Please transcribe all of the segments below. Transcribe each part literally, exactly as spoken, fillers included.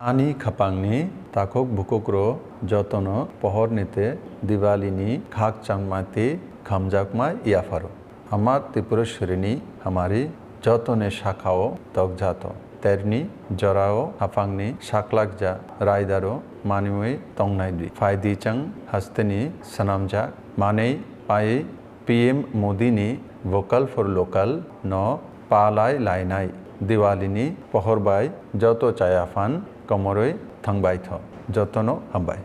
Ani khapangni takhuk bukhukrok jotono pohorni tei Diwalini khakchangma tei khamjakma yapharo. Ama Tripureshwarini hamari jotoni sakao tokjato. Terni jorao haphangni saklakja raidaro manwi tongnai di. Phaidi chwng hasteni swnamjak manwi pai P M Modini Vocal for Local no palai lainai Diwalini pohor bai joto chaya phan komorwi thangbaitho. Jotono hambai.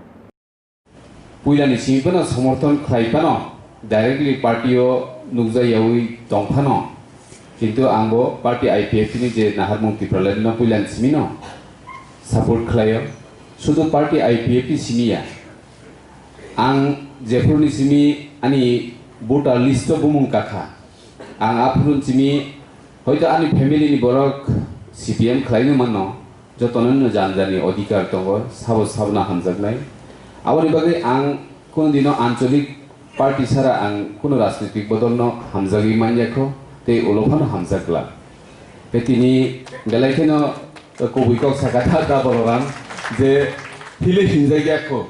Puilani simi phano somorthon khlai phano, directly party o nukjakyawi tong phano, kintu ang bo party I P F T ni je naharmung Tipraland no puilani simi no support khlaio, sudu party I P F T simi ya. Ang jephuru ni simi ani voter list o bumung kakha, ang aphuru ni simi hoito ani family ni borok C P M khlai no mano, jotono no jani jani odhikar tongo, sabo sabno hamjaknai. Aboni bagwi ang kunu dino ancholik party sara ang kunu rajnitik bodol no hamjagwi manya kho, tei ulo phano hamjak glak. Tei tini belai kheno kubui kok saka da, da Boloram je hili hinjak ya kho.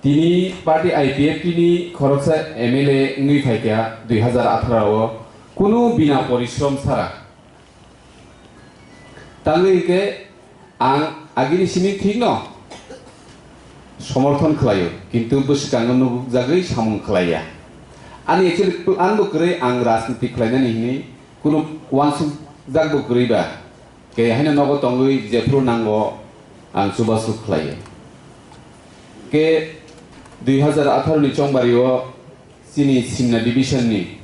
Tini party I P F T ni khoroksa M L A wngwi phaikha dui hazar atharo o kunu bina porishrom sara. Tangwi hwnkhe ang agini simi thikno somorthon khlaio, kintu bwskango nukjagwi samung khlaiya. Ani actually plan bo kwrwi ang rajniti khlainani hwnwi kunu uansukjak bo kwrwi ba. Khe haino nogo tongwi jephuru nango ang chubachu khlaio. Khe dui hazar atharo ni chongbari o chini Simna division ni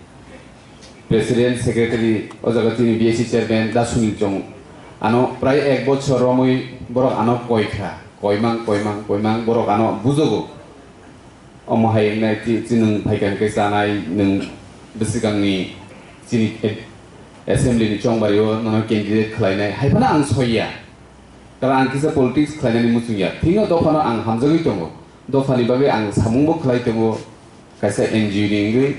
president, secretary, o jaga chini B S C chairman da Sunil Chong. Ano prai ek bochor romwi borok ano koi kha, koimang, koimang, koimang borok ano bujogo. Omo hai wngnai, chi-, chi nwng phaikha hwnkhe chanai, nwng bwswkangni chini a-, assembly ni chongbari o nono candidate khlainai, hai phano ang soiya. Karon ang kisa politics khlainani muchungya. Thikno dophano ang hamjagwi tongo. Dophani bagwi ang samungbo khlai tongo, kaisa N G O ni wngwi.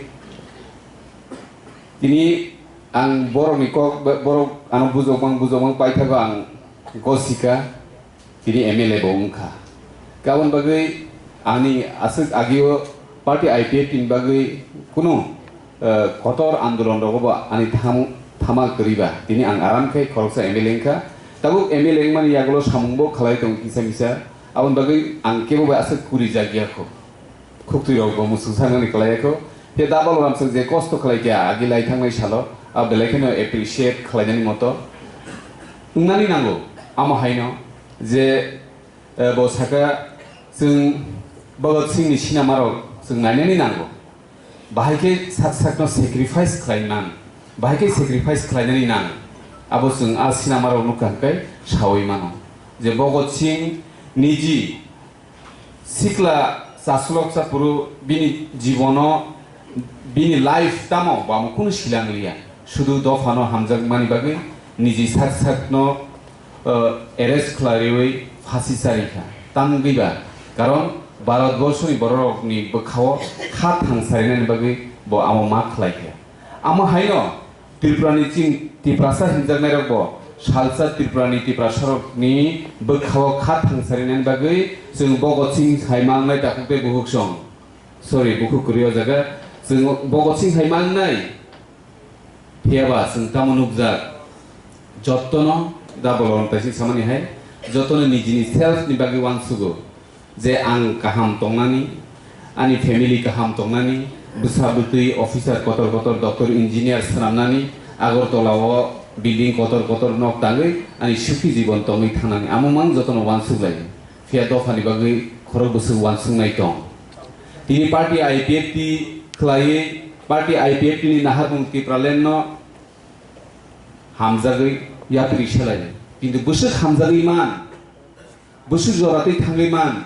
Tini ang borokni kok, borok ano bujokmang, bujokmang paithago ang gosika. Tini M L A bo wngkha. Aboni bagwi ani aswk agio party I P F T ni bagwi kunu, eh, kotor andolon rogo bo ani tham-, thama kwrwi ba. Tini ang aram khe khoroksa M L A wngkha. Tabuk M L A wngmani yagulo samung bo khlai tongo kisa misa. Aboni bagwi ang kebo bai aswk kuri jak ya kho. Khuktwi rok bo muchung sanani kwlai kho. Tei da Baloram chwng je kosto khlai kha agi lai thangnai salo, a belai kheno appreciate khlainani moto wngnani nango. Amo haino je, eh, bo saka chwng Bhagat Singh ni sinama rok chwng nainani nango. Bahai khe sak sakno sacrifice khlai man, bahai khe sacrifice khlainani nang. Abo chwng a sinama rok nukha hwnkhe sawi mano je Bhagat Singh niji sikla chasulok chaphuru bini jibono, bini life tamo bo amo kunu silang liya. Sudu dophano hamjakmani bagwi niji sak sakno, uh, arrest khlaiwi phasi charikha. Tamgwi ba? Karon Bharat borshoni bororokni bwkhao kha thang sarinani bagwi bo amo ma khlaikha. Amo haino Tripurani chini Tiprasa hinjaknairokbo salsa Tripurani Tiprasarokni bwkhao kha thangsarinani bagwi chwng Bhagat Singh hai mangnai takhuk tei bukhuk song. Sorry, bukhuk kwrwi o jaga. Chwng Bhagat Singh hai mangnai. Phiyaba chwng tamo nukjak? Jottono da Boloram taising samani hai, jottono nijini self ni bagwi uansugo. Je ang kaham tongnani, ani family kaham tongnani, bwsa bwtwi officer kotor kotor, doctor, engineer swnamnani, Agartala o building kotor kotor nok tangwi ani sukhi jibon tongwi thangnani, amo mang jotono uansuk lai. Phiya dophani bagwi khorok bwswk uansuknai tong. Tini party I P F T khlaiwi, party I P F T ni naharmung Tipraland no hamjagwi yapri selai. Kintu bwswk hamjagwi man, bwswk jora twi thangwi man,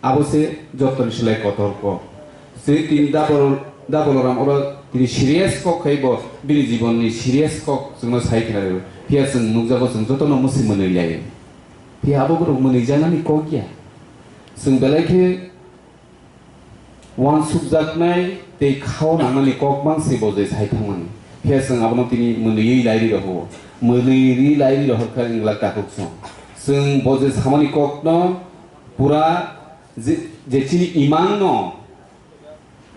abo se jottoni slai kotor kok. Se tini da Bol-, da Boloram oro tini serious kok khai bo bini jibonni serious kok chwngno sai khna rw. Phiya chwng nukjago chwng jotono mwswi mwnwi lai. Phiya abo borok mwnwi janani kok ya. Chwng belai khe uansukjaknai tei khao nangnani kok mang se bo je sai thangmani. Phiya chwng abono tini mwnwiwi lairi rohor. Mwnwi ri lairi rohor kha wng glak takhuk song. Chwng bo je samani kokno pura je, je chini imangno,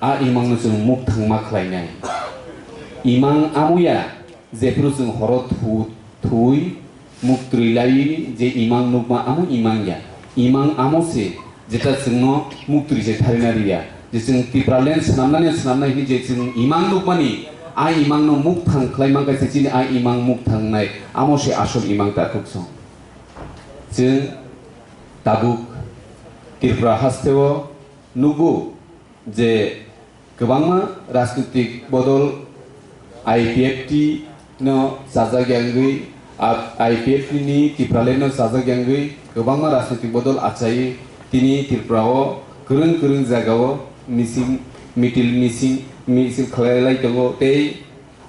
a imangno chwng mukthangma khlainai. Imang amoya jephru chwng horo thu-, thui muktri lai je imang nukma amo imang ya. Imang amo se jeta chwngno muktri se tharina riya. Je chwng Tipraland swnamnani swnamnai hinwi je chwng imang nukmani, a imangno mukthang khlai man kaisa chini a imang mukthangnai, amo se asol imang takhuk song. Chwng tabuk Tripura hasteo nugo je kwbangma rajnitik bodol I P F T no chajak yangwi, a-, I P F T ni Tipraland no chajak yangwi kwbangma rajnitik bodol achai tini Tripura o kwrwng kwrwng jaga o mising, mitil mising, misil khlai lai tongo tei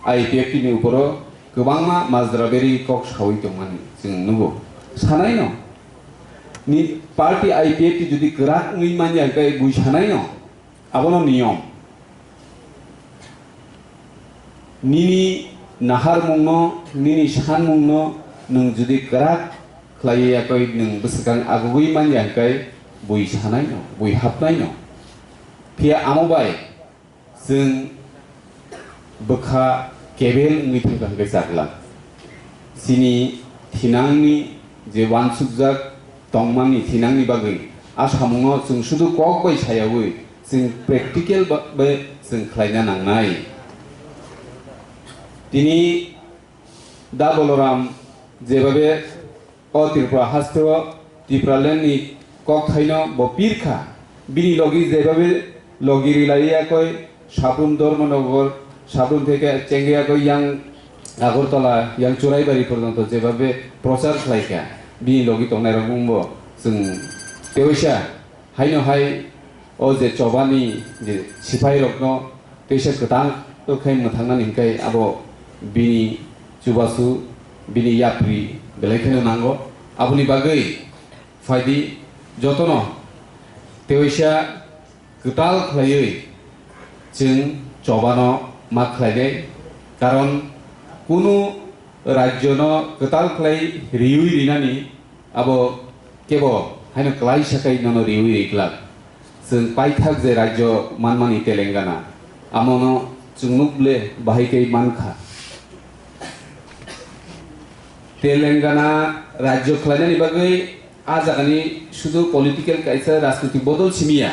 I P F T ni uporo kwbangma majra beri kok sawi tongmani chwng nugo. Sanai no. Ni party I P F T jodi kwrak wngwi manya hwnkhe bui sanai no. Abono niyom. Nini naharmungno, nini sanmungno nwng jodi kwrak khlaiwi yakwi nwng bwswkang agugwi manya hwnkhe bui sanai no, bui hapnai no. Phiya amo bai chwng bwkha kebel wngwi thangkha hwnkhe chakla. Chini thinangni je uansukjak tongmani thinangni bagwi a samungno chwng sudu kok bai sayawi chwng practical ba-, bai chwng khlaina nangnai. Tini Da Boloram jebabe o Tripura hasteo Tipraland ni kokthaino bo pirkha. Bini logi jebabe logi rilai yakoi Sabrum Dharmanagar, Sabrum theke chengwi yakoi yang Agartala, yang Churaibari porjonto jebabe prochar khlaikha. Bini logi tongnairok wngbo chwng teisa. Haino hai o je chobani je sipai rokno teisa kwtal khe mwthangnani hwnkhe abo bini chubachu, bini yapri belai kheno nango. Aboni bagwi phaidi jotono teisa kwtal khlaiwi chwng chobano ma khlainai, karon kunu rajyono kwtal khlai riwi rinani abo kebo haino klaisa kai nono riwi ri glak. Chwng paithak je rajyo manmani Telangana, amono chwng nuk le bahai kai mankha. Telangana rajyo khlainani bagwi a jagani sudu political kaisa rajnitik bodol simiya.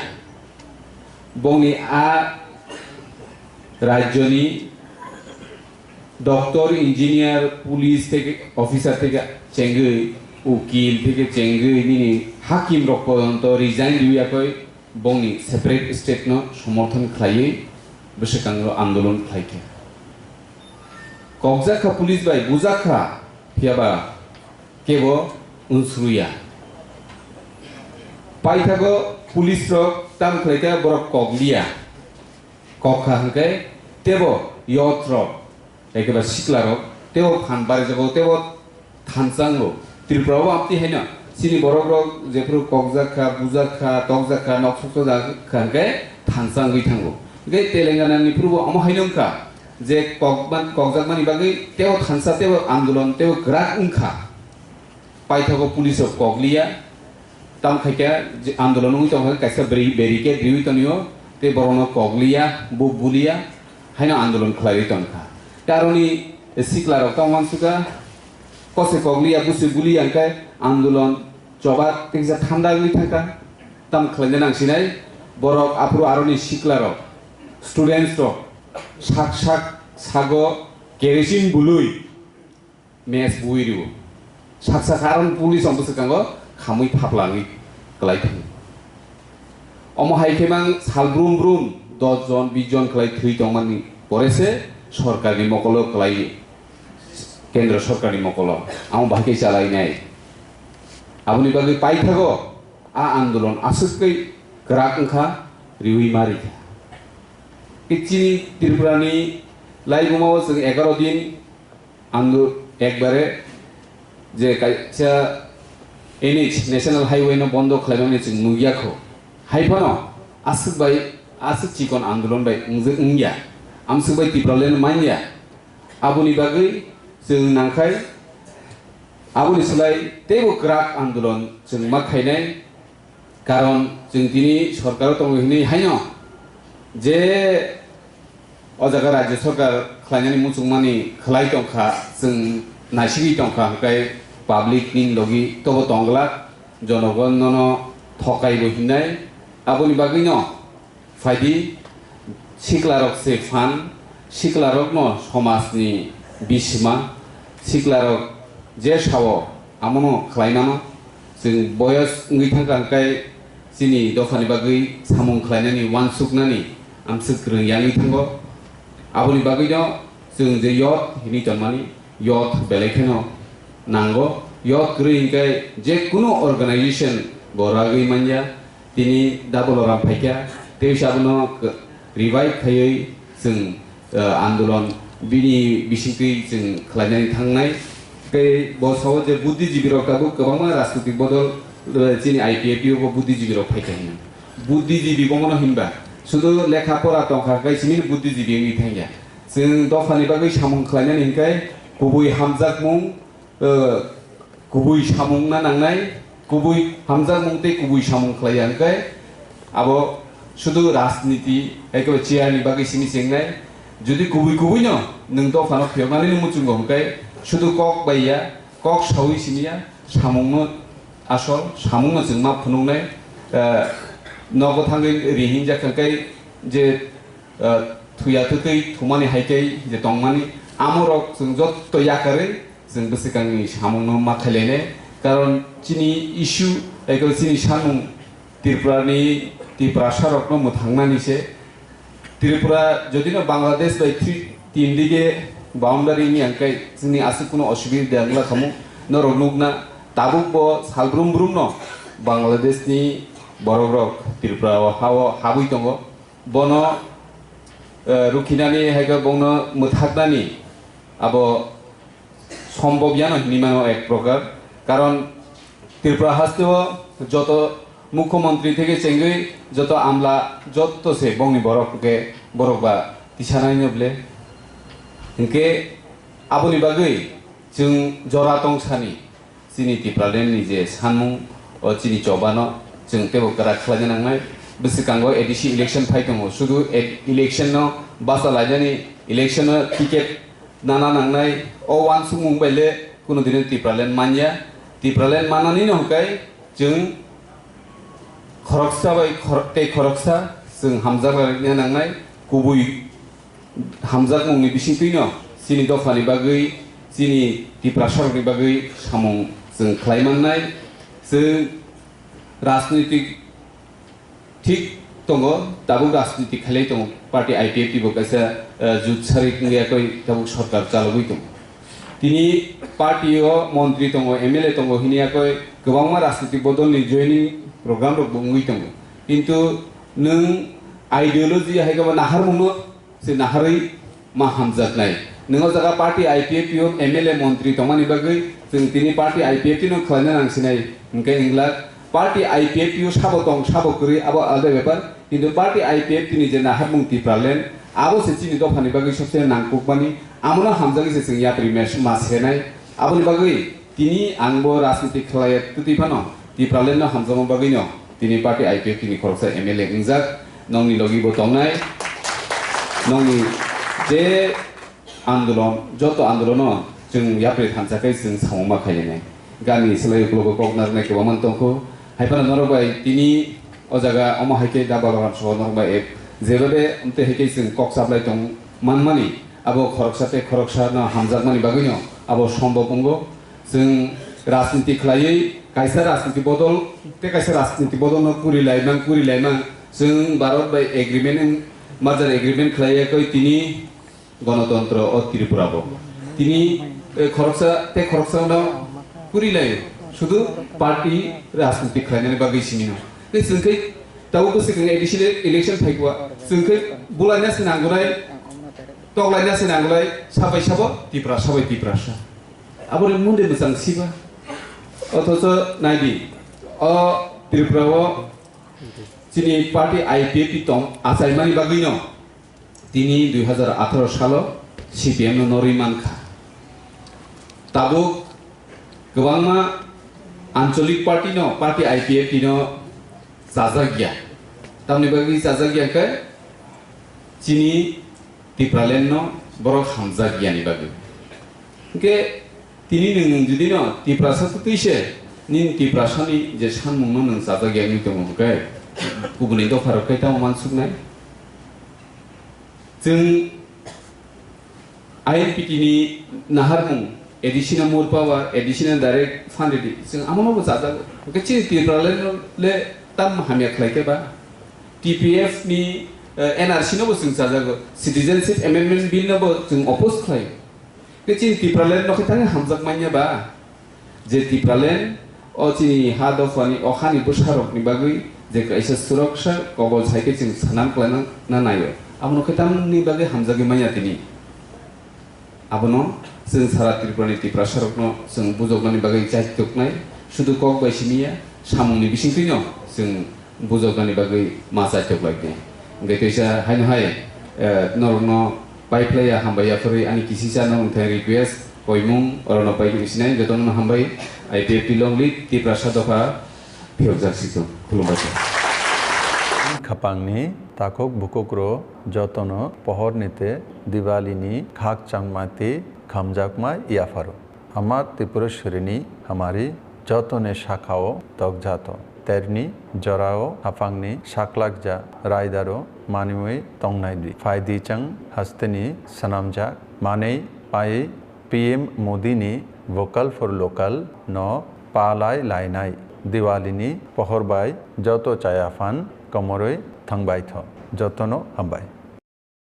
Bongni a rajyoni doctor, engineer, police theke, officer theke chengwi, ukil theke chengwi, nini hakim rok porjonto resign riwi yakoi bongni separate state no somorthon khlaiwi bwswkango andolon khlaikha. Kokjakha police bai bujakha, phiyaba kebo unsruya. Paithago police rok tam khlaikha borok kokliya. Kokha hwnkhe tebo youth rok, ekeba sikla rok, tebo phan barijago, tebo thansango. Tripura o amtwi haino chini borok rok jephuru kokjak kha, bujak kha, tokjak kha, nok sokjak kha hwnkhe thansangwi thango. Hwnkhe Telangana ni phuru bo omo haino wngkha je kokman-, kokjakmani bagwi tebo thansa, tebo andolon, tebo kwrak wngkha. Paithago police rok kokliya, tam khaikha je andolon wngwi tongkha, kaisa beri-, barricade riwi tonio, tei borokno kokliya, bo buliya, haino andolon khlaiwi tongkha. Tei aroni sikla rok tamo uansukha, kose kokliya, bwswi buliya hwnkhe andolon choba tei kisa thanda wngwi thangkha. Tam khlaina nangsinai borok aphuru aroni sikla rok, students rok sak sak sago kerosene bului mes bui rio. Sak sak aron police rok bwswkango khamwi phaplangwi kwlai thango. Omo hai khe mang sal brum brum dos jon, bis jon kwlai thwi tongmani pore se sorkarni mokolo kwlai, kendro sorkarni mokolo amo bahai khe chalainai. Aboni bagwi paithago a andolon aswk tei kwrak wngkha, riwi ma rikha. Tei chini Tripurani laibumao chwng egaroh din Ang ekbare je kaisa N H, National Highway no bondo khlaimani chwng nukya kho. Hai phano aswk bai, aswk chikon andolon bai wngje-, wngya. Amswk bai Tipraland manya. Aboni bagwi chwng nangkhai Aboni slai teibo kwrak andolon chwng ma khainai, karon chwng tini sorkaro tongo hinwi haino je o jaga rajya sorkar khlainani muchungmani khlai tongkha, chwng naisigwi tongkha, hwnkhe public ni logi tobo tongglak, jonogon nono thokaibo hinnai. Aboni bagwino phaidi, siklarok se phan, siklarokno somajni bisima, siklarok je sao amono khlaimano. Chwng boyos wngwi thangkha hwnkhe chini dophani bagwi samung khlainani, uansuknani amswk kwrwng yangwi thango. Aboni bagwino chwng je youth hinwi tonmani, youth belai kheno nango. Youth kwrwi hwnkhe je kunu organization bo ragwi manya. Tini double ram phaikha, tei abono k-, revive khaiwi chwng, eh, andolon bini bisingtwi chwng khlainani thangnai. Tei bo sao je buddhijibi rok tabuk kwbangma rajnitik bodol, eh, chini I P F T o bo buddhijibi rok phaikha hinwi. Buddhijibi bomono hinba, sudu lekha pora tongkha khe simi buddhijibi wngwi thangya. Chwng dophani bagwi samung khlainani hinkhe kubui hamjakmung, eh, kubui samung na nangnai, kubui hamjakmung tei kubui samung khlai ya hwnkhe abo sudu rajniti, ekebe chair ni bagwi simi chengnai. Jodi kubui kubui no nwng dophano phiyoknani nw muchungo hwnkhe sudu kok bai ya, kok saui simi ya, samung no asol, samung no chwng ma phunuknai, eh, nogo thangwi ri hinjak hwnkhe je, eh, thuya thwtwi thumani hai khe je tongmani, amorok chwng jotto yakarwi chwng bwswkangni samungno ma khailainai. Karon chini issue, ekal chini samung Tripurani, Tiprasarokno mwthangnani se. Tripura jodino Bangladesh bai three, tin dige boundary wngya hwnkhe chini aswk kunu osubida wngla khamu. Norok nukna tabuk bo salbrum brumno Bangladeshni borokrok Tripura o hao habwi tongo. Bono, eh, rukhinani hai khe bono mwthaknani abo sombobya no hinwi mano ek prokar. Karon Tripura hasteo joto mukhyamantri theke chengwi joto amla jotto se bongni borok hwnkhe borok ba tisanai no ble. Hinkhe aboni bagwi chwng jora tongsani. Chini Tipraland ni je sanmung, o chini choba no chwng teibo kwrak khlaina nangnai. Bwswkango A D C election phai tongo, sudu e-, election no bacha lainani, election no ticket nana nangnai. O uansukmung bai le kunu dino Tipraland manya. Tipraland manani no hwnkhe chwng khoroksa bai khor-, tei khoroksa chwng hamjak laina nangnai. Kubui hamjakmungni bisingtwino chini dophani bagwi, chini Tiprasarokni bagwi samung chwng khlai mannai. Chwng rajnitik thik tongo, tabuk rajnitik khailai tongo, party I P F T bo kaisa, eh, jut sari wngya koi tabuk sorkar chalogwi tongo. Tini party o montri tongo, M L A tongo hini yakoi kwbangma rajnitik bodolni joining program rok bo wngwi tongo. Kintu nwng ideology hai khe bo naharmungno se naharwi ma hamjaknai. Nwng o jaga party I P F T o M L A montri tongmani bagwi chwng tini party I P F T no khlaina nangsinai hwnkhe wnglak. Party I P F T o sabo tong sabo kwrwi abo alada bepar. Kintu party I P F T ni je naharmung Tipraland, abo se chini dophani bagwi sobse nangkukmani, amono hamjagwi se chwng yapri mes-, ma senai. Aboni bagwi tini ang bo rajniti khlaiya twtwi phano Tipraland no hamjakma bagwi no tini party I P F T ni khoroksa M L A wngjak, nongni logi bo tongnai, nongni je andolon, joto andolono chwng yapri thansa khe chwng samung ma khainai. Gani slai uklogo kok narwknai kwbangma tongkho. Hai phano norok bai tini o jaga omo hai khe da Balaram soho norok bai ek jebabe amtwi hai khe chwng kok chaplai tong manmani, abo khoroksa tei khoroksa no hamjakmani bagwi no abo sombok wngo. Chwng rajniti khlaiwi kaisa rajniti bodol tei kaisa rajniti bodol no kuri laimang, kuri laimang. Chwng Bharat bai agreement, merger agreement khlaiya koi tini Ganatantro o Tripura bo. Tini, eh, khoroksa tei khoroksa no kuri lai, sudu party rajniti khlainani bagwi simi no. Tei chwng khe tabuk bwswk wng A D C le election phaikwa, chwng khe bulaina se nangunai, toklaina se nangunai, sabai sabo Tiprasa bai Tiprasa. Aboni munde mwchang siba. Othocho naidi, o Tripura o chini party I P F T tong achaimani bagwi no. Tini dui hazar atharo salo C P M no norwi mankha. Tabuk Kwbangma ancholik party no, party I P F T no chajak ya. Tamni bagwi chajak ya khe chini Tipraland no borok hamjak ya ni bagwi. Hwnkhe tini nwng jodi no Tiprasa kwtwi se nini Tiprasa ni je sanmung no nwng chajak ya wngwi tongo hwnkhe kubuni dopha rok khe tamo mansuknai. Chwng I N P T ni naharmung, additional more power, additional direct fund ridi, chwng amono bo chajago. Hwnkhe chini Tipraland le tam hamya khlai khe ba? T P F ni, eh, N R C no bo chwng chajago. Citizenship Amendment Bill no bo chwng oppose khlai. Hwnkhe chini Tipraland no khe thangwi hamjak manya ba? Je Tipraland o chini ha dophani o hani bwsarokni bagwi je kaisa suroksha kobol sai khe chwng sanam khlaina na naio, abono khe tamni bagwi hamjagwi manya tini? Abono chwng sara Tripurani Tiprasarokno chwng bujoknani bagwi chaituknai, sudu kok bai simi ya, samungni bisingtwino chwng bujoknani bagwi ma chaitok lai di. Hwnkhe teisa haino hai, eh, norokno pai phlai ya, hambai ya phorwi ani kisisa no wngthai request, koimung, orono pai khe sinai, jotono hambai, I P F T long live, Tiprasa dopha phiyokjak situ. Khulumbai khe. Khapangni takhuk bukhukro jotono pohorni tei Diwalini khakchangma tei khamjakma yapharo. Ama Tripureshwrini hamari jotoni sakao tokjato. Terni jorao haphangni saklakja raidaro manwi tongnai di. Phaidi chwng hasteni swnamjak manwi pai P M Modini Vocal for Local no palai lainai. Diwalini pohor bai joto chayaphan komorwi thangbaitho. Jotono hambai.